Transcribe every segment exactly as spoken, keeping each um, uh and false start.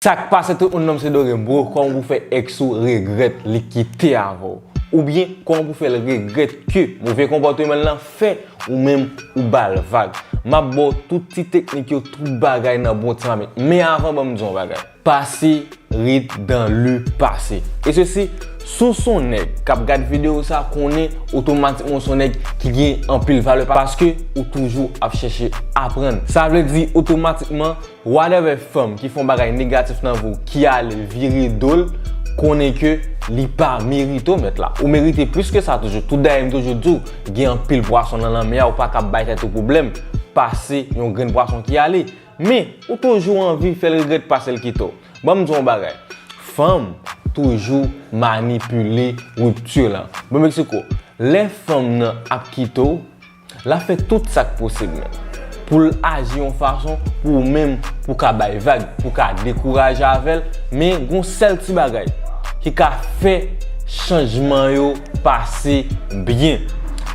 Sa k pase tout moun, non m se Dorembo. Kòman pou fè èks ou regrèt li kite avè w? Oubyen kòman pou fè l regrèt ke move konpòteman l lan fè ou menm ou ba l vag? M ap ba w tout ti teknik yo, tout bagay nan bon ti mamit. Men avan, ban m di w yon bagay. Pase rit dan le pase. E sesi, si w se yon nèg k ap gad videyo sa, konnen otomatikman w se yon nèg ki gen anpil valè paske ou toujou ap chèche aprann. Sa vle di otomatikman, whatever fanm ki fè yon bagay negatif nan vi w, ki ale vire do l, konnen ke li pa merite w mèt la. Ou merite plis ke sa toujou. Tout dayè m toujou di w, gen anpil pwason nan lanmè a, ou pa ka bay tèt ou pwoblèm, pase yon grenn pwason ki ale. Men, ou toujou anvi fè l regrèt pase l kite w. Ban m di w yon bagay. Fanm toujou manipile ripti lan. Ban m eksplike w. Lè fanm nan ap kite w, l ap fè tout sa k posib, men, pou l aji yon fason pou ou menm, pou w ka bay vag, pou w ka dekouraje avè l, men gon sèl ti bagay ki ka fè chanjman yo pase byen.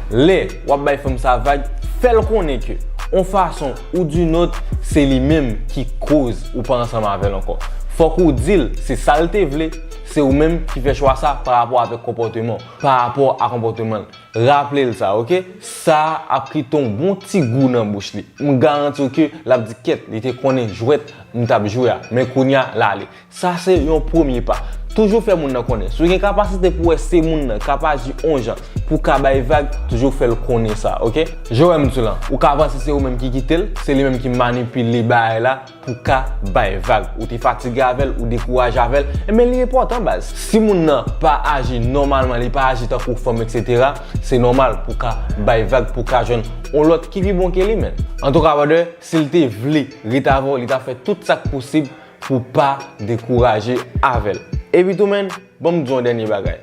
Lè w ap bay fanm sa vag, fè l konnen ke, yon fason ou d'une autre, se li menm ki koz ou pa ansanm avè l ankò. Fòk ou di l, se sa l te vle, se ou menm ki fè chwa sa pa rapò avèk konpòteman w, pa rapò a konpòteman l. Raple l sa, oke? Sa ap kite yon bon ti gou nan bouch li. M garanti w ke l ap di, "Kèt, li te konnen jwèt m t ap jwe a, men kounye a, l ale." Sa se yon premye pa. Toujou fè moun nan konnen. Si w gen kapasite pou w wè se moun nan k ap aji yon jan, pou w ka bay vag, toujou fè l konnen sa, oke? Jan w wè m di w lan, ou ka panse se ou menm ki kite l, se li menm ki manipile bagay la, pou w ka bay vag. Ou te fatige avè l, ou dekouraje avè l, enben li enpòtan, baz. Si moun nan pa aji nòmalman, li pa aji tankou fanm, etsetera, se nòmal pou w ka bay vag, pou w ka jwenn yon lòt ki pi bon ke li, men. Antouka, brother, si l te vle ret avè w, li t ap fè tout sa k posib pou w pa dekouraje avè l. Epi tou, men, ban m di w yon dènye bagay.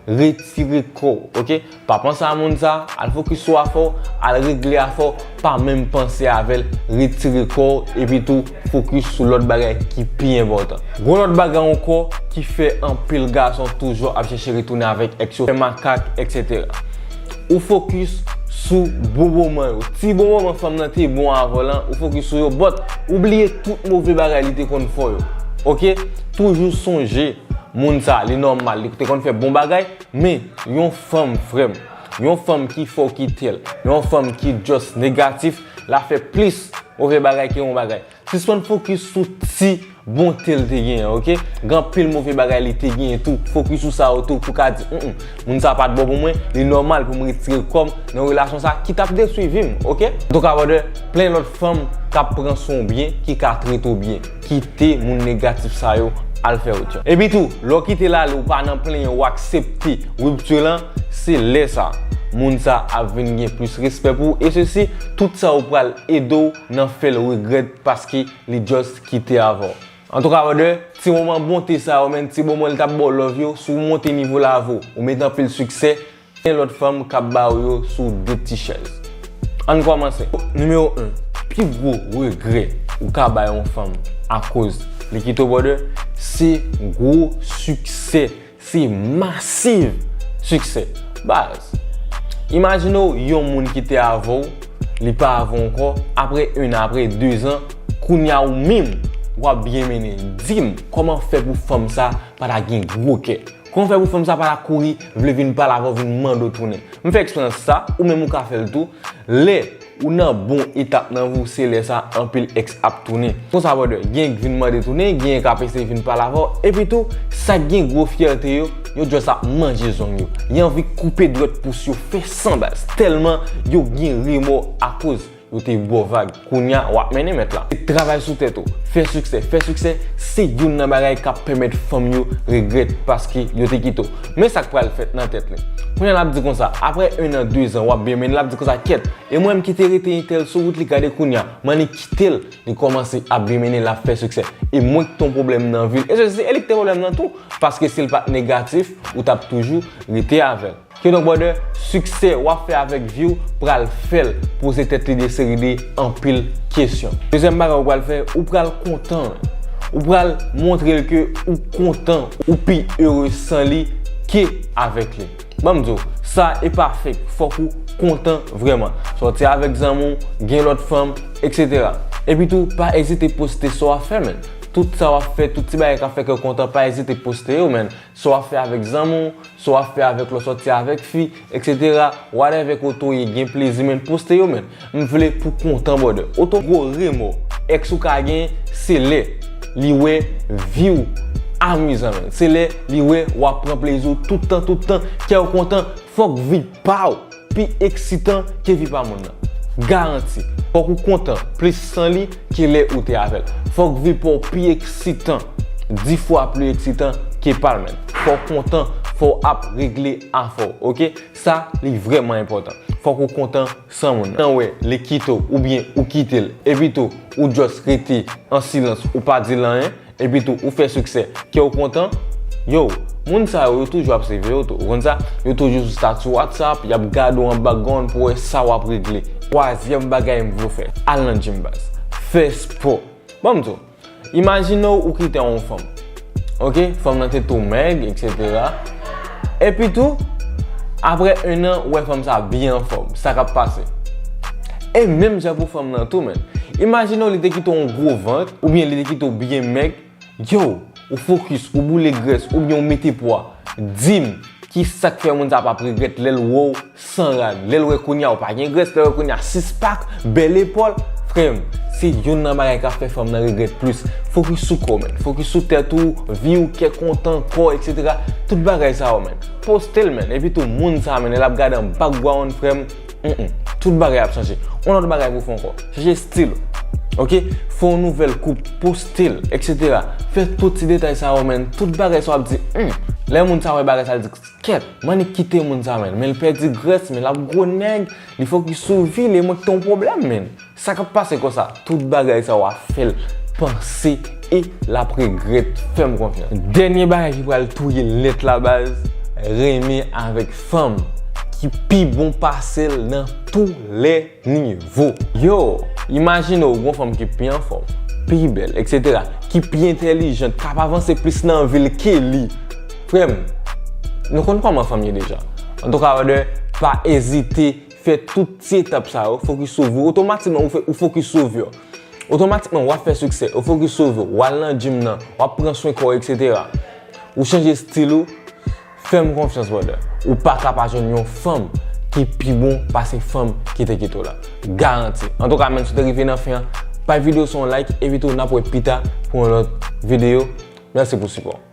Retire kò w, oke? Pa panse a moun sa, al fokis sou afè w, al regle afè w, pa menm panse avè l, retire kò w, epi tou fokis sou lòt bagay ki pi enpòtan. Gon lòt bagay ankò ki fè anpil gason toujou ap chèche retounen avèk èks yo, fè makak, etsetera. Ou fokis sou bon moman yo. Ti bon moman fanm nan te bon avè w lan, ou fokis sou yo, but ou bliye tout move bagay li te konn fè w yo. Oke? Toujou sonje, moun sa, li nòmal, li te konn fè bon bagay, men yon fanm, frè m, yon fanm ki fè w kite l, yon fanm ki just negatif, l ap fè plis move bagay ke yon bagay. Sispann fokis sou ti bonte l te genyen, oke? Gen anpil move bagay li te genyen tou. Fokis sou sa yo tou pou w ka di, "Mm, mm, moun sa pa t bon pou mwen, li nòmal pou m retire kò m nan relasyon sa ki t ap detwi vi m," oke? Antouka, brother, plen lòt fanm k ap pran swen w byen, ki ka trete w byen. Kite moun negatif sa yo al fè wout yo. Epi tou, lè w kite l ale, ou pa nan plenyen, ou aksepte ripti lan, se lè sa, moun sa ap vin gen plis respè pou ou, e sesi, tout sa yo pral ede w nan fè l regrèt paske li just kite avè w. Antouka, brother, ti moman bonte sa yo, men, ti moman li t ap ba w love yo, si w monte nivo lavi w, ou mete anpil siksè, gen lòt fanm k ap ba w yo sou de ti chèz. Ann kòmanse. Nimewo en, pi gwo regrè ou ka bay yon fanm akoz li kite w, brother, se gwo siksè. Se masiv siksè. Baz, imajine w yon moun ki te avè w, li pa avè w ankò, apre en an, apre de zan, kounye a ou menm, w ap byen mennen. Di m, kòman fè pou fanm sa pa ta gen gwo kè? Kòman fè pou fanm sa pa ta kouri, vle vin pale avè w, vin mande w tounen? M fè eksperyans sa, ou menm ou ka fè l tou. Lè ou nan bon etap nan vi w, se lè sa anpil èks ap tounen. Konsa, brother, gen k vin mande tounen, gen k ap eseye vin pale avè w. Epi tou, sa k gen gwo fyète yo, yo just ap manje zong yo. Yo anvi koupe dwèt pous yo, fè san baz. Tèlman yo gen remò akoz yo te ba w vag. Kounye a, w ap mennen mèt la. Travay sou tèt ou. Fè siksè. Fè siksè, se youn nan bagay k ap pèmèt fanm yo regrèt paske yo te kite w. Men sa k pral fèt nan tèt li. Kounye a, l ap di konsa, apre en an, de zan, w ap byen mennen, l ap di konsa, kèt, e mwen menm ki te rete entèl sou wout li, gade kounye a, m annik kite l, li kòmanse ap byen mennen, l ap fè siksè. E mwen ki te yon pwoblèm nan vi l. E se, se li ki te pwoblèm nan tou, paske si l pa t negatif, ou t ap toujou rete avè l. Kidonk, brother, siksè w ap fè avèk vi w pral fè l poze tèt li de seri de anpil kesyon. Dezyèm bagay ou pral fè, ou pral kontan. Ou pral montre l ke ou kontan, ou pi ere san li ke avèk li. Ban m di w, sa e pa fake, fòk ou kontan vrèman. Sòti avèk zanmi w, gen lòt fanm, etsetera. Epi tou, pa ezite poste sa w ap fè, man. Tout sa w ap fè, tout ti bagay k ap fè kè w kontan, pa ezite poste yo, man. Sa w ap fè avèk zanmi w, sa w ap fè avèk lè w sòti avèk fi, et cetera. Whatever kote w ye, gen plezi, man, poste yo, man. M vle pou kontan, brother. Oto gwo remò èks ou ka gen, se lè li wè vi w amizan, man. Se lè li wè w ap pran plezi w tout tan, tout tan, kè w kontan, fòk vi pa w pi eksitan ke vi pa moun nan. Garanti. Fòk ou kontan plis san li ke lè ou te avè l. Fòk vi pa w pi eksitan, dis fwa pli eksitan ke pa l, man. Fò w kontan, fò w ap regle afè w, oke? Sa, li vrèman enpòtan. Fòk ou kontan san moun nan. Nan wè, li kite w oubyen ou kite l, epi tou, ou just rete an silans, ou pa di l anyen, epi tou, ou fè siksè, kè w kontan, yo, moun sa yo, yo toujou ap swiv ou tou. Ou konn sa? Yo toujou sou stati WhatsApp, y ap gade w an background pou wè sa w ap regle. Twazyèm bagay m vle w fè, al nan gym, baz. Fè spò. Ban m di w, imajine w ou kite yon fanm. Oke? Fanm nan te tou mèg, et cetera. Epi tou, apre en an, ou wè fanm sa byen anfòm. Sa k ap pase? E menm jan pou fanm nan tou, man. Imajine w li te kite w yon gwo vant, oubyen li te kite w byen mèg. Yo, ou fokis, ou boule grès, oubyen ou mete pwa. Di m, ki sa k fè moun sa p ap regrèt lè l wè w san rad, lè l wè kounye a ou pa gen grès, lè l wè kounye a six pack, bèl epòl? Frè m, se youn nan bagay k ap fè fanm nan regrèt plis. Fokis sou kò w, man. Fokis sou tèt ou, vi w, kè kontan, kò, et cetera. Tout bagay sa yo, man. Poste l, man. Epi tou, moun sa, man, l ap gade an background, frè m. Mm-mm. Tout bagay ap chanje. Yon lòt bagay pou fè ankò. Chanje stil. Oke? Fè yon nouvèl koup, poste l, et cetera. Fè tout ti detay sa yo, man. Tout bagay sa w ap di, hmm. Lè moun sa wè bagay sa, l di, kèt, m annik kite moun sa, man. Men l pèdi grès, men l ap gwo nèg, li fokis sou vi l, e mwen ki te yon pwoblèm, man. Sa k ap pase konsa? Tout bagay sa w ap fè l panse e l ap regrèt. Fè m konfyans. Dènye bagay ki pral touye l nèt la, baz, renmen avèk fanm ki pi bon pase l nan tou lè nivo. Yo, imajine w gon fanm ki pi anfòm, pi bèl, et cetera, ki pi entèlijant, k ap avanse plis nan vi l ke li. Frè m, nou konn kòman fanm ye deja. Antouka, brother, pa ezite fè tout ti etap sa yo, fokis sou vi w. Otomatikman, ou fè, ou fokis sou vi w. Otomatikman, w ap fè siksè, ou fokis sou vi w, w al nan gym nan, w ap pran swen kò w, et cetera. Ou chanje stil ou, fè m konfyans, brother. Ou pa ka pa jwenn yon fanm ki pi bon pase fanm ki te kite w la. Garanti. Antouka, menm si w te rive nan fen an, bay videyo sa yon like, epi tou n ap wè pita pou yon lòt videyo. Mèsi pou sipò w.